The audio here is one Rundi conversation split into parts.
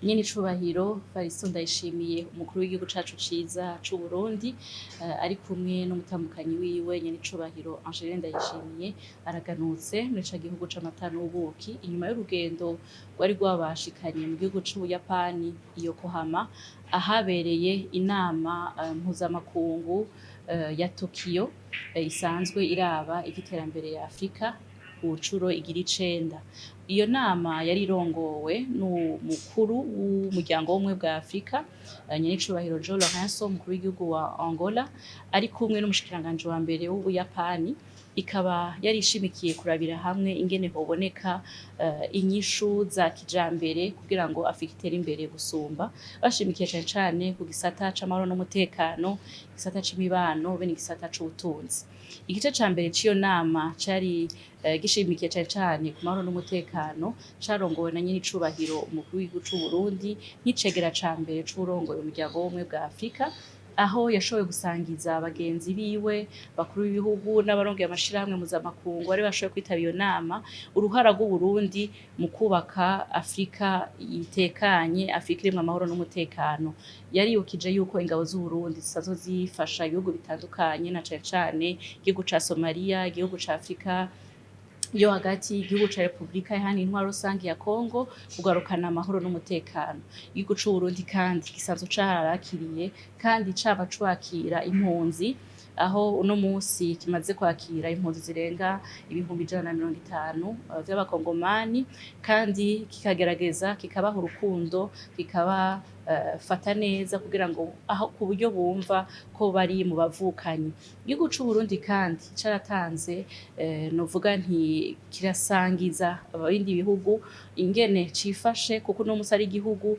Nyenicubahiro Varisto Ndayishimiye, umukuru w'igihugu cacu ciza c'Uburundi, ari kumwe n'umutamukanyi wiwe Nyenicubahiro Angeline Ndayishimiye, araganutse muri ca gihugu c'amata n'ubuki inyuma y'urugendo rwari rwabashikanye mu gihugu c'Ubuyapani i Yokohama, ahabereye inama mpuzamakungu ya Tokyo isanzwe iraba ivy'iterambere ya Afrika ku ncuro igira icenda. Iyo nama yari irongowe n'umukuru w'umuryango w'ubumwe bwa Afrika, Nyenicubahiro João Lourenço, umukuru w'igihugu wa Angola, ari kumwe n'umushikiranganji wa mbere w'Ubuyapani. Ikaba yari ishimikiye kurabira hamwe ingene hoboneka inyishu za kijambere kugira ngo Afrika itere imbere gusumba, bashimikiye cane cane ku gisata c'amahoro n'umutekano, igisata c'imibano be n'igisata c'ubutunzi. Igice ca mbere c'iyo nama cari gishimikiye cane cane ku mahoro n'umutekano, carongowe na Nyenicubahiro umukuru w'igihugu c'Uburundi nk'icegera ca mbere c'uwurongoye umuryango w'ubumwe bwa Afrika, aho yashoboye gusangiza bagenzi biwe bakuru b'ibihugu n'abarongoye amashirahamwe mpuzamakungu bari bashoboye kwitaba iyo nama uruhara rw'Uburundi mu kubaka Afrika itekanye, Afrika irimwo amahoro n'umutekano. Yaribukije yuko ingabo z'Uburundi zisanzwe zifasha ibihugu bitandukanye, na cane cane igihugu ca Somalia, igihugu ca Afrika yo hagati, igihugu ca Republika Iharanira Intwaro Rusangi ya Kongo, kugarukana amahoro n'umutekano. Igihugu c'Uburundi kandi gisanzwe carakiriye kandi cama cakira impunzi, aho uno musi kimaze kwakira impunzi zirenga 150,000 vy'abakongomani, kandi kikagerageza kikabaha urukundo, kikabafata neza kugira ngo aho ku buryo bumva ko bari mu bavukanyi. Igihugu c'Uburundi kandi caratanze, novuga nti kirasangiza ibindi bihugu ingene cifashe, kuko uno musi ari igihugu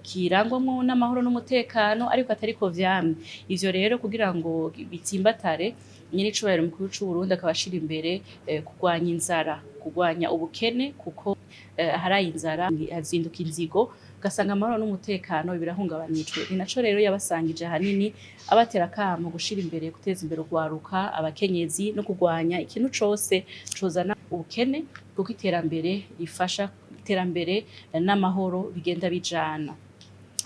kirangwamwo n'amahoro n'umutekano, ariko atariko vyamye. Ivyo rero kugira ngo bitsimbatare, Nyenicubahiro umukuru c'Uburundi akaba ashira imbere kurwanya inzara, kurwanya ubukene, kuko aharaye inzara hazinduka inzigo, ugasanga amahoro n'umutekano birahungabanijwe. Ni naco rero yabasangije ahanini, abatera akamo gushira imbere guteza imbere urwaruka, abakenyezi no kurwanya ikintu cose cozana ubukene, kuko iterambere rifasha, iterambere n'amahoro bigenda bijana.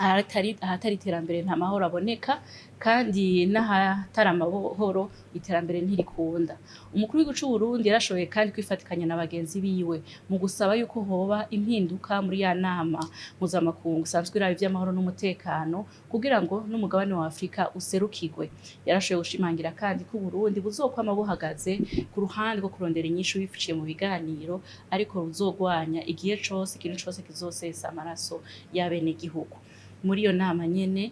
Ahatari iterambere nta mahoro aboneka, kandi n'ahatari amahoro iterambere ntirikunda. Umukuru w'igihugu c'Uburundi yarashoboye kandi kwifatikanya na bagenzi biwe mu gusaba yuko hoba impinduka muri ya nama mpuzamakungu isanzwe iraba ivy'amahoro n'umutekano, kugira ngo n'umugabane wa Afrika userukirwe. Yarashoboye gushimangira kandi ko Uburundi buzokwama buhagaze ku ruhande rwo kurondera inyishu biciye mu biganiro, ariko buzogwanya igihe cose ikintu cose kizosesa amaraso y'abenegihugu. Muri iyo nama nyene,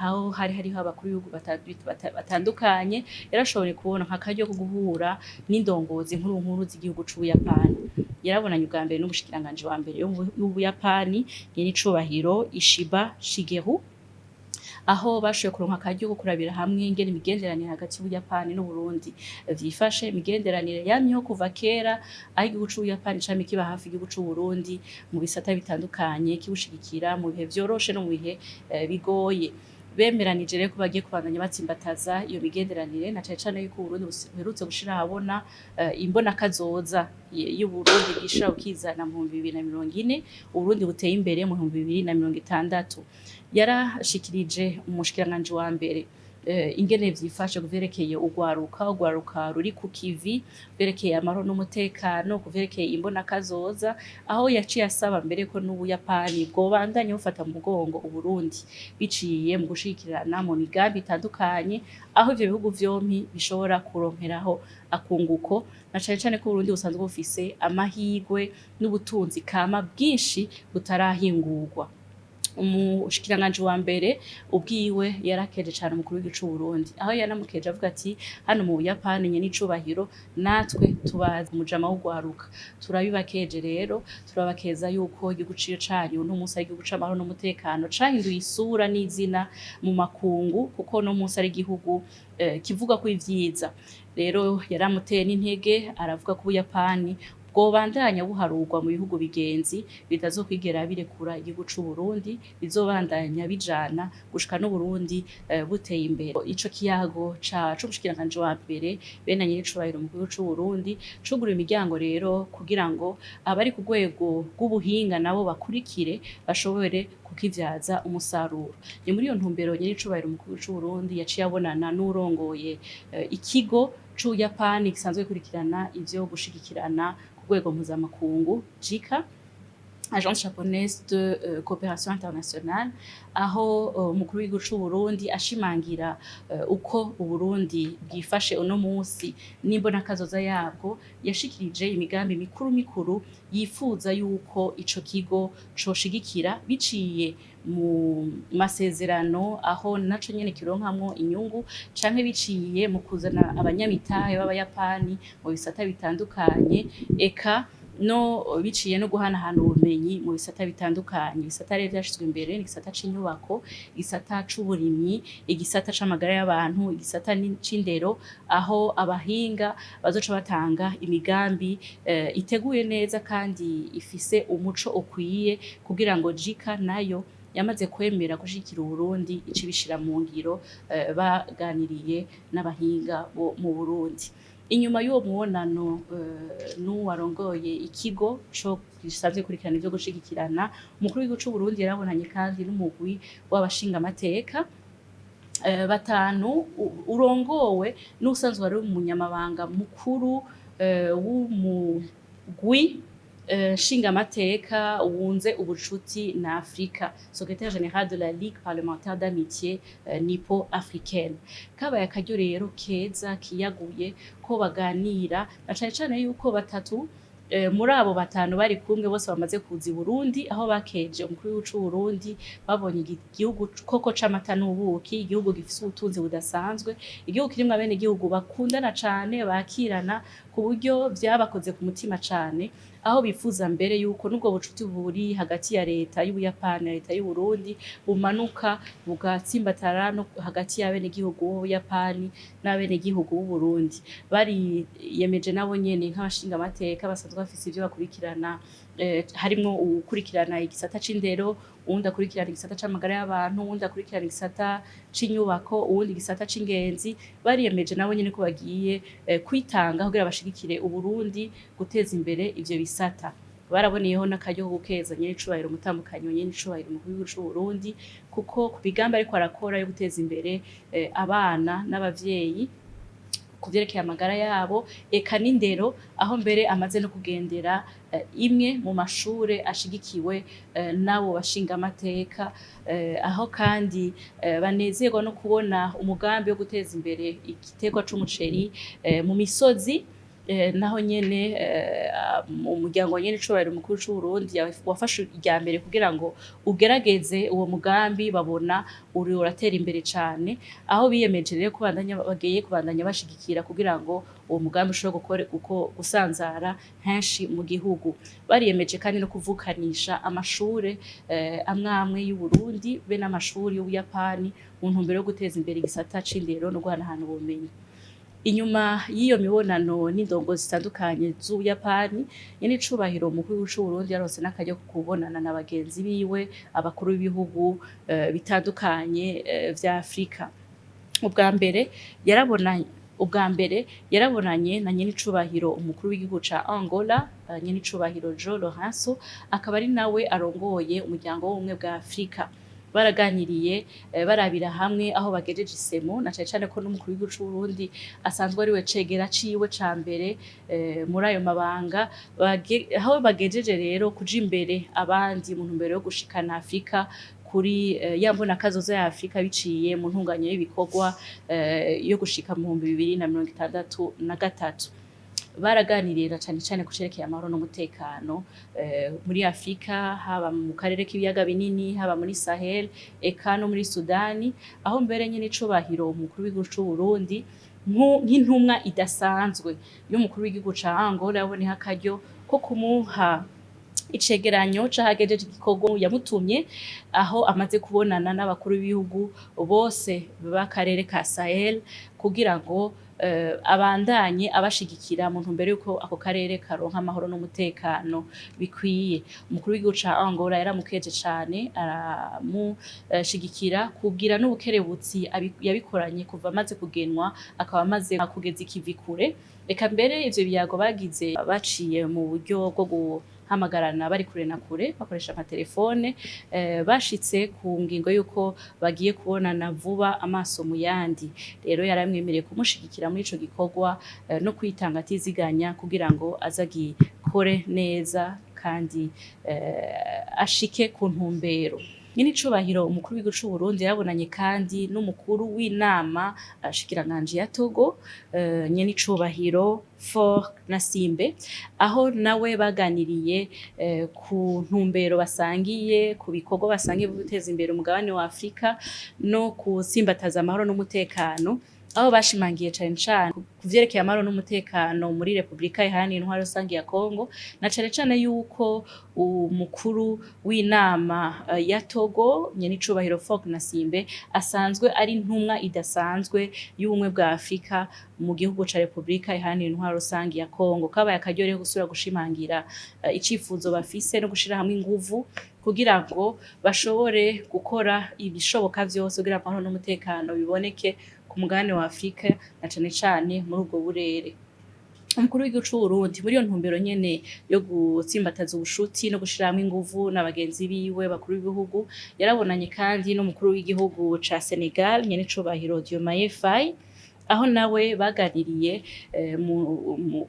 aho hari hariho abakuru b'ibihugu batandukanye, yarashoboye kubona nk'akaryo ko guhura n'indongozi nkuru nkuru z'igihugu c'Ubuyapani. Yarabonanye ubwa mbere n'umushikiranganji wa mbere w'Ubuyapani, Nyenicubahiro Ishiba Shigeru, aho bashoboye kuronka akaryo ko kurabira hamwe ingene imigenderanire hagati y'Ubuyapani n'Uburundi vyifashe, imigenderanire yamyeho kuva kera, aho igihugu c'Ubuyapani camye kiba hafi igihugu c'Uburundi mu bisata bitandukanye, kibushigikira mu bihe vyoroshe no mu bihe bigoye. Bemeranije rero ko bagiye kubandanya batsimbataza iyo migenderanire, na cane cane yuko Uburundi buherutse gushira ahabona imbonakazoza y'Uburundi bwishira bukizana mu 2040, Uburundi buteye imbere mu 2060. Yarashikirije umushikiranganji wa mbere ingene vyifashe kuvyerekeye urwaruka, urwaruka ruri ku kivi, vyerekeye amahoro n'umutekano, kuvyerekeye imbonakazoza, aho yaciye asaba mbere ko n'Ubuyapani bwobandanya bufata mu mugongo Uburundi biciye mu gushigikirana mu migambi itandukanye, aho ivyo bihugu vyompi bishobora kuronkeraho akunguko, na cane cane ko Uburundi busanzwe bufise amahirwe n'ubutunzi kama bwinshi butarahingurwa. Umushikiranganji wa mbere ubwiwe yarakeje cane umukuru w'igihugu c'Uburundi, aho yanamukeje avuga ati: "Hano mu Buyapani, Nyenicubahiro, natwe tubazi umujama w'urwaruka, turabibakeje rero, turabakeza yuko igihugu canyu uno munsi ari igihugu c'amahoro n'umutekano, cahinduye isura n'izina mu makungu, kuko uno munsi ari igihugu kivuga ko ivyiza." Rero yaramuteye n'intege, aravuga ko Ubuyapani bwobandanya buharurwa mu bihugu bigenzi bitazokwigera birekura igihugu c'u Burundi, bizobandanya bijana gushika n'Uburundi buteye imbere. Ico kiyago c'umushikiranganji wa mbere bene nyenicubahiro mu gihugu c'u Burundi cuguruye imiryango rero kugira ngo abari ku rwego rw'ubuhinga nabo bakurikire, bashobore kukivyaza umusaruro. Ni muri iyo ntumbero nyenicubahiro mu gihugu c'u Burundi yaciye abonana n'urongoye ikigo c'Ubuyapani gisanzwe gikurikirana ivyo gushigikirana ku rwego mpuzamakungu, JICA, Agence japonaise de coopération internationale, aho umukuru w'igihugu c'u Burundi ashimangira uko Uburundi bwifashe uno musi n'imbonakazoza yabwo, yashikirije imigambi mikuru mikuru yifuza yuko ico kigo coshigikira biciye mu masezerano, aho naco nyene kironkamwo inyungu, canke biciye mu kuzana abanyamitahe b'Abayapani mu bisata bitandukanye, eka no biciye no guhanahana ubumenyi mu bisata bitandukanye. Ibisata rero vyashizwe imbere ni igisata c'inyubako, igisata c'uburimyi, igisata c'amagara y'abantu, igisata c'indero, aho abahinga bazoca batanga imigambi iteguye neza kandi ifise umuco ukwiye, kugira ngo JICA nayo yamaze kwemera gushigikira Uburundi ice ibishira mu ngiro baganiriye n'abahinga bo mu Burundi. Inyuma y'uwo mubonano n'uwarongoye ikigo co gisanzwe gikurikirana ivyo gushigikirana, umukuru w'igihugu c'u Burundi yarabonanye kandi n'umugwi w'abashingamateka batanu urongowe n'usanzwe ari umunyamabanga mukuru w'umugwi nshingamateka wunze ubucuti na Afrika, secrétaire général de la Ligue parlementaire d'amitié nippo africaine. Kabaye akaryo rero keza kiyaguye ko baganira, na cane cane yuko batatu muri abo batanu bari kumwe bose bamaze kuza i Burundi, aho bakeje umukuru w'igihugu c'u Burundi, babonye igihugu koko c'amata n'ubuki, igihugu gifise ubutunzi budasanzwe, igihugu kirimwo abenegihugu bakundana cane, bakirana ku buryo vyabakoze ku mutima cane, aho bifuza mbere yuko n'ubwo bucuti buri hagati ya leta y'Ubuyapani na leta y'Uburundi bumanuka bugatsimbatara no hagati y'abenegihugu b'Ubuyapani n'abenegihugu b'Uburundi. Bariyemeje nabo nyene nk'abashingamateka basanzwe bafise ivyo bakurikirana, harimwo uwukurikirana igisata c'indero, uwundi akurikirana igisata c'amagara y'abantu, uwundi akurikirana igisata c'inyubako, uwundi igisata c'ingenzi. Bariyemeje nabo nyene ko bagiye kwitanga kugira bashigikire Uburundi guteza imbere ivyo bisata. Baraboneyeho n'akaryo ko gukeza nyenicubahiro umutambukanyi wa nyenicubahiro umukuru w'igihugu c'u Burundi, kuko ku migambi ariko arakora yo guteza imbere abana n'abavyeyi ku vyerekeye amagara yabo, eka n'indero, aho mbere amaze no kugendera imwe mu mashure ashigikiwe n'abo bashingamateka, aho kandi banezerwa no kubona umugambi wo guteza imbere igiterwa c'umuceri mu misozi. Naho nyene umuryango wa nyenicubahiro umukuru c'u Burundi wafashe irya mbere kugira ngo ugerageze uwo mugambi, babona uri uratera imbere cane, aho biyemeje rero kubandanya, bagiye kubandanya bashigikira kugira ngo uwo mugambi ushobore gukora uko gusanzara henshi mu gihugu. Bariyemeje kandi no kuvukanisha amashure amwe amwe y'u Burundi be n'amashuri y'Ubuyapani mu ntumbero yo guteza imbere igisata c'indero no guhanahana ubumenyi. Inyuma y'iyo mibonano n'indongozi zitandukanye z'Ubuyapani, nyenicubahiro umukuru w'igihugu c'u Burundi yaronse n'akaryo ko kubonana na bagenzi biwe abakuru b'ibihugu bitandukanye vya Afrika. Ubwa mbere yarabonanye na nyenicubahiro umukuru w'igihugu ca Angola, nyenicubahiro João Lourenço, akaba ari nawe arongoye umuryango w'ubumwe bwa Afrika. Baraganiriye barabira hamwe aho bagejeje isemo, na cane cane ko n'umukuru w'igihugu c'u Burundi asanzwe ari we cegera ciwe ca mbere muri ayo mabanga, aho bagejeje rero kuja imbere abandi mu ntumbero yo gushikana Afrika kuri ya mbonakazoza ya Afrika biciye mu ntunganyo y'ibikorwa yo gushika mu 2063. Baraganiriye na cane cane ku cerekeye amahoro n'umutekano muri Afrika, haba mu karere k'ibiyaga binini, haba muri Sahel, eka no muri Sudani, aho mbere nyenicubahiro umukuru w'igihugu c'u Burundi nk'intumwa idasanzwe y'umukuru w'igihugu ca Angola yaboneyeho akaryo ko kumuha Icegeranyo c'ahagejeje igikorwa yamutumye, aho amaze kubonana n'abakuru b'ibihugu bose b'akarere ka Sahel kugira ngo abandanye abashigikira mu ntumbero yuko ako karere karonka amahoro n'umutekano bikwiye. Umukuru w'igihugu ca Angola yaramukeje cane, aramushigikira kugira n'ubukerebutsi yabikoranye kuva amaze kugenwa, akaba amaze kugeza ikivi kure. Reka mbere ivyo biyago bagize baciye mu buryo bwo guhamagarana bari kure na kure bakoresha amatelefone, bashitse ku ngingo yuko bagiye kubonana vuba amaso mu yandi. Rero yaramwemereye kumushigikira muri ico gikorwa no kwitanga atiziganya kugira ngo aze agikore neza kandi ashike ku ntumbero. Nyene icubahiro umukuru w'igihugu c'u Burundi yarabonanye kandi n'umukuru w'inama shikiranganji ya Togo, nyene icubahiro Faure Gnassingbe, aho nawe baganiriye ku ntumbero basangiye, ku bikorwa basangiye byo guteza imbere umugabane wa Afrika no kutsimbataza amahoro n'umutekano, aho bashimangiye cane cane ku vyerekeye amahoro n'umutekano muri Repubulika Iharanira Intwaro Rusangi ya Kongo, na cane cane yuko umukuru w'inama ya Togo nyenicubahiro Faure Gnassingbe asanzwe ari intumwa idasanzwe y'ubumwe bwa Afrika mu gihugu ca Repubulika Iharanira Intwaro Rusangi ya Kongo. Kabaye akaryo rero gusubira gushimangira icifuzo bafise no gushira hamwe inguvu kugira ngo bashobore gukora ibishoboka vyose kugira amahoro n'umutekano biboneke ku mugabane wa Afrika, na cane cane muri ubwo burere. Umukuru w'igihugu c'u Burundi, muri iyo ntumbero nyene yo gutsimbataza ubushuti no gushira hamwe inguvu na bagenzi biwe bakuru b'ibihugu, yarabonanye kandi n'umukuru w'igihugu ca Senegal nyenecubahiro Diomaye Faye, aho nawe baganiriye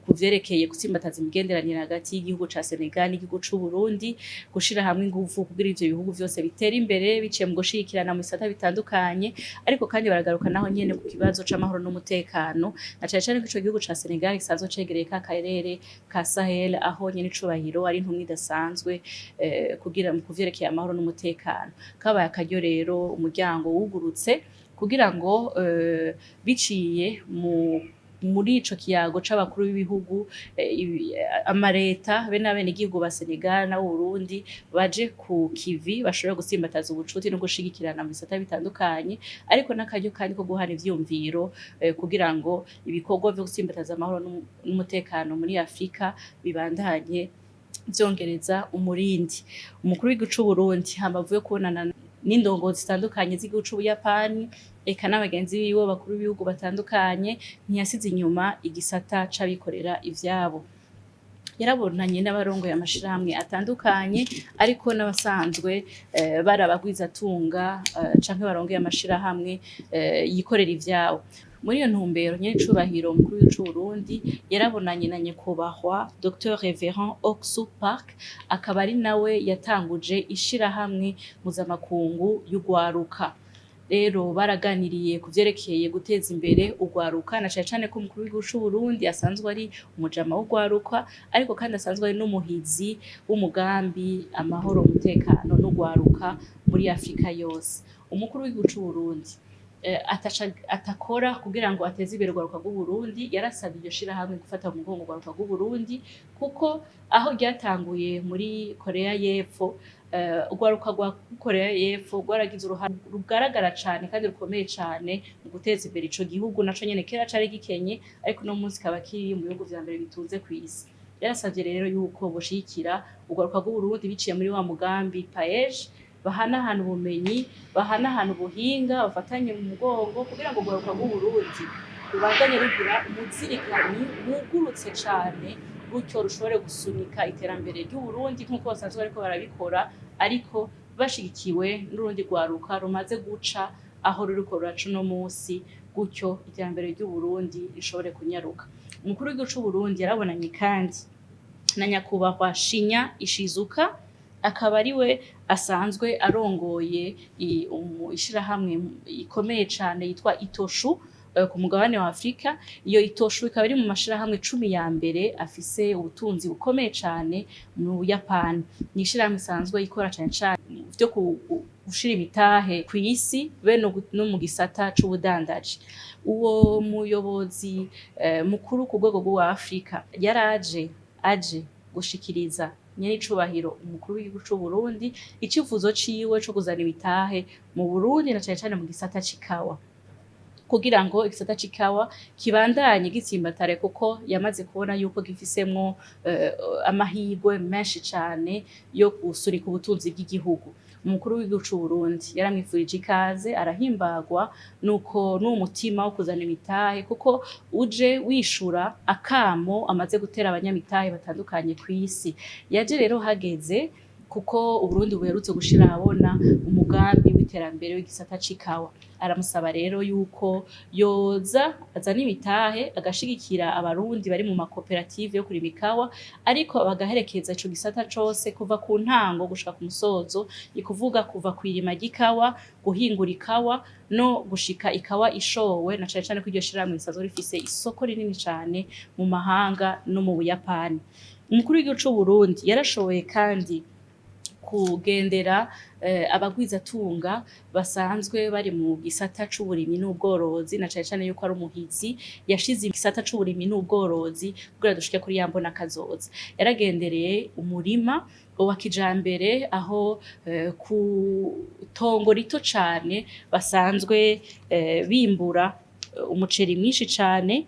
ku vyerekeye gutsimbataza imigenderanire hagati y'igihugu ca Senegal n'igihugu c'u Burundi, gushira hamwe inguvu kugira ivyo bihugu vyose bitere imbere biciye mu gushigikirana mu bisata bitandukanye. Ariko kandi baragaruka naho nyene ku kibazo c'amahoro n'umutekano, na cane cane ko ico gihugu ca Senegal gisanzwe cegereye ka karere ka Sahel, aho nyene icubahiro ari intumwa idasanzwe kugira mu kuvyerekeye amahoro n'umutekano. Kabaye akaryo rero umuryango wugurutse kugira ngo biciye muri ico kiyago c'abakuru b'ibihugu, amareta be n'abenegihugu ba Senegal n'abo Burundi baje ku kivi, bashobora gutsimbataza ubucuti no gushigikirana mu bisata bitandukanye, ariko n'akaryo kandi ko guhana ivyiyumviro kugira ngo ibikorwa vyo gutsimbataza amahoro n'umutekano muri Afrika bibandanye vyongereza umurindi. Umukuru w'igihugu c'u Burundi, hambavu yo kubonana n'indongozi zitandukanye z'igihugu c'Ubuyapani, eka n'abagenzi biwe bakuru b'ibihugu batandukanye, ntiyasize inyuma igisata c'abikorera ivyabo. Yarabonanye n'abarongoye amashirahamwe atandukanye, ariko n'abasanzwe bari abagwizatunga canke barongoye amashirahamwe yikorera ivyabo. Muri iyo ntumbero, nyenecubahiro umukuru w'igihugu c'u Burundi yarabonanye na nyakubahwa Dr Reverend Oksu Park, akaba ari nawe yatanguje ishirahamwe mpuzamakungu y'ugwaruka. Rero baraganiriye ku vyerekeye guteza imbere ugwaruka, na cane cane ko umukuru w'igihugu c'u Burundi asanzwe ari umujama w'ugwaruka, ariko kandi asanzwe ari n'umuhizi w'umugambi amahoro, umutekano n'ugwaruka muri Afrika yose. Umukuru w'igihugu c'u Burundi ataca atakora kugira ngo ateze imbere urwaruka rw'Uburundi. Yarasabye iryo shirahamwe gufata mu mugongo urwaruka rw'Uburundi, kuko aho ryatanguye muri Korea y'Epfo, urwaruka rwa Korea y'Epfo rwaragize uruhare rugaragara cane kandi rukomeye cane mu guteza imbere ico gihugu, naco nyene kera cari gikenye, ariko uno munsi kaba kiri mu bihugu vya mbere bitunze kw'isi. Yarasavye rero yuko boshigikira urwaruka rw'Uburundi biciye muri wa mugambi PAEJ, bahanahana ubumenyi, bahanahana ubuhinga, bafatanye mu mugongo kugira ngo urwaruka rw'Uburundi rubandanye rugira umuzirikanyi wugurutse cane, gutyo rushobore gusunika iterambere ry'Uburundi nk'uko basanzwe bariko barabikora, ariko bashigikiwe n'urundi rwaruka rumaze guca aho ruriko ruraca uno musi, gutyo iterambere ry'Uburundi rishobore kunyaruka. Umukuru w'igihugu c'Uburundi yarabonanye kandi na nyakubahwa Shinya Ishizuka, akaba ariwe asanzwe arongoye ishirahamwe ikomeye cane yitwa Itoshu ku mugabane wa Afrika. Iyo Itoshu ikaba iri mu mashirahamwe 10 ya mbere afise ubutunzi bukomeye cane mu Buyapani. Ni ishirahamwe isanzwe ikora cane cane vyo gushira imitahe kw'isi be no mu gisata c'ubudandaji. Uwo muyobozi mukuru ku rwego rwa Afrika yaraje aje gushikiriza Nyenicubahiro umukuru w'igihugu c'u Burundi icifuzo ciwe co kuzana imitahe mu Burundi, na cane cane mu gisata c'ikawa, kugira ngo igisata c'ikawa kibandanye gitsimbatare, kuko yamaze kubona yuko gifisemwo amahirwe menshi cane yo gusunika ubutunzi bw'igihugu. Umukuru w'igihugu c'u Burundi yaramwifurije ikaze, arahimbagwa nuko n'uwo mutima wo kuzana imitahe, kuko uje wishura akamo amaze gutera abanyamitahe batandukanye kw'isi. Yaje rero hageze, kuko Uburundi buherutse gushira ahabona umugambi w'iterambere w'igisata c'ikawa. Aramusaba rero yuko yoza azana imitahe, agashigikira Abarundi bari mu makoperative yo kurima ikawa, ariko bagaherekeza ico gisata cose kuva ku ntango gushika ku musozo, ni kuvuga kuva kw'irima ry'ikawa, guhingura ikawa no gushika ikawa ishowe, na cane cane ko iryo shirahamwe risanzwe rifise isoko rinini cane mu mahanga no mu Buyapani. Umukuru w'igihugu c'u Burundi yarashoboye kandi kugendera abagwizatunga basanzwe bari mu gisata c'uburimyi n'ubworozi, na cane cane yuko ari umuhizi yashize igisata c'uburimyi n'ubworozi kugira dushike kuri ya mbona kazoza. Yaragendereye umurima wa kijambere aho ku tongo rito cane basanzwe bimbura umuceri mwinshi cane.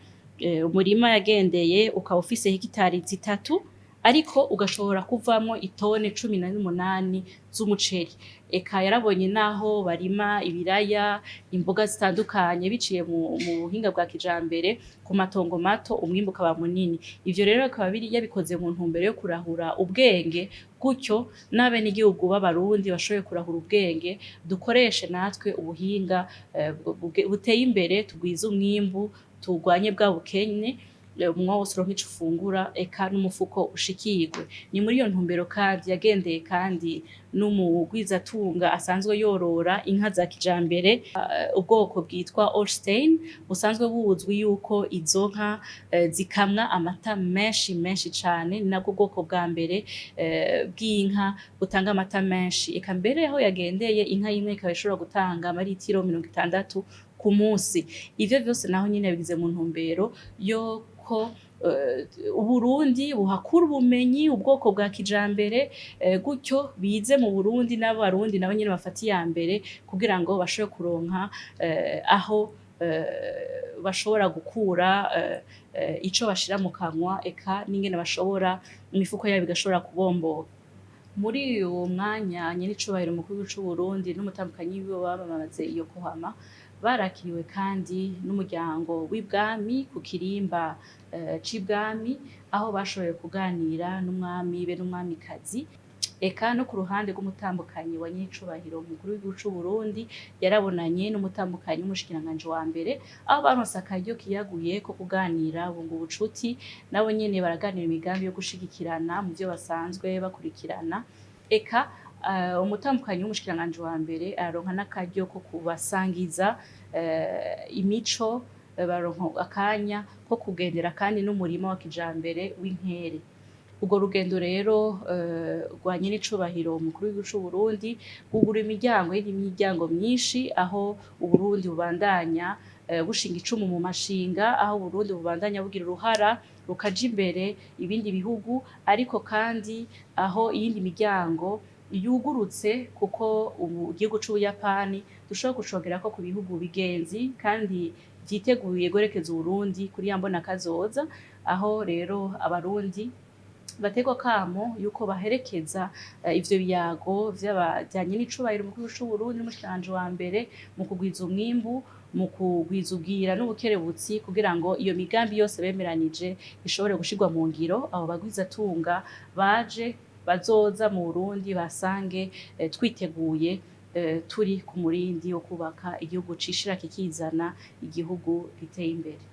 Umurima yagendeye ukaba ufise hegitari 3, ariko ugashobora kuvamwo itone 18 z'umuceri. Eka yarabonye naho barima ibiraya, imboga zitandukanye biciye mu buhinga bwa kijambere ku matongo mato, umwimbu ukaba munini. Ivyo rero bikaba biri yabikoze mu ntumbero yo kurahura ubwenge, gutyo n'abenegihugu b'Abarundi bashoboye kurahura ubwenge, dukoreshe natwe ubuhinga buteye imbere, tugwize umwimbu, turwanye bwa bukene, umwe wose uronke ico ufungura, eka n'umufuko ushikirwe. Ni muri iyo ntumbero kandi yagendeye kandi n'umugwizatunga asanzwe yorora inka za kijambere, ubwoko bwitwa Holstein, busanzwe buzwi yuko izo nka zikamwa amata menshi menshi cane. Ni nabwo bwoko bwa mbere bw'inka butanga amata menshi. Eka mbere aho yagendeye, inka imwe ikaba ishobora gutanga amaritiro 60 ku munsi. Ivyo vyose naho nyene yabigize mu ntumbero yo ko Uburundi buhakura ubumenyi, ubwoko bwa kijambere, gutyo bize mu Burundi n'Abarundi nabo nyene bafata iya mbere kugira ngo bashobore kuronka aho bashobora gukura ico bashira mu kanwa, eka n'ingene bashobora imifuko yabo igashobora kubomboka. Muri uwo mwanya, nyenicubahiro umukuru w'igihugu c'u Burundi n'umutambukanyi wiwe bamamaze i Yokohama, barakiriwe kandi n'umuryango w'ibwami ku kirimba c'ibwami, aho bashoboye kuganira n'umwami be n'umwamikazi. Eka no ku ruhande rw'umutambukanyi wa nyenicubahiro umukuru w'igihugu c'u Burundi, yarabonanye n'umutambukanyi w'umushikiranganji wa mbere, aho baronse akaryo kiyaguye ko kuganira, bunga ubucuti, nabo nyene baraganira imigambi yo gushigikirana mu vyo basanzwe bakurikirana. Eka umutambukanyi w'umushikiranganji wa mbere araronka n'akaryo ko kubasangiza imico, baronka akanya ko kugendera kandi n'umurima wa kijambere w'inkere. Urwo rugendo rero rwa nyenicubahiro umukuru w'igihugu c'u Burundi rwugura imiryango, y'indi miryango myinshi, aho Uburundi bubandanya bushinga icumu mu mashinga, aho Uburundi bubandanya bugira uruhara rukaja imbere ibindi bihugu, ariko kandi aho iyindi miryango yugurutse, kuko ubu igihugu c'Ubuyapani dushobora gucongerako ku bihugu bigenzi kandi vyiteguye guherekeza Uburundi kuri ya mbona kazoza. Aho rero Abarundi bategwa kamo yuko baherekeza ivyo biyago vy'abajanye n'icubahiro umukuru w'igihugu c'u Burundi n'umushikiranganji wa mbere mu kugwiza umwimbu, mu kugwiza ubwira n'ubukerebutsi, kugira ngo iyo migambi yose bemeranije ishobore gushirwa mu ngiro. Abo bagwizatunga baje bazoza mu Burundi basange twiteguye, turi ku murindi wo kubaka igihugu cishira kikizana, igihugu giteye imbere.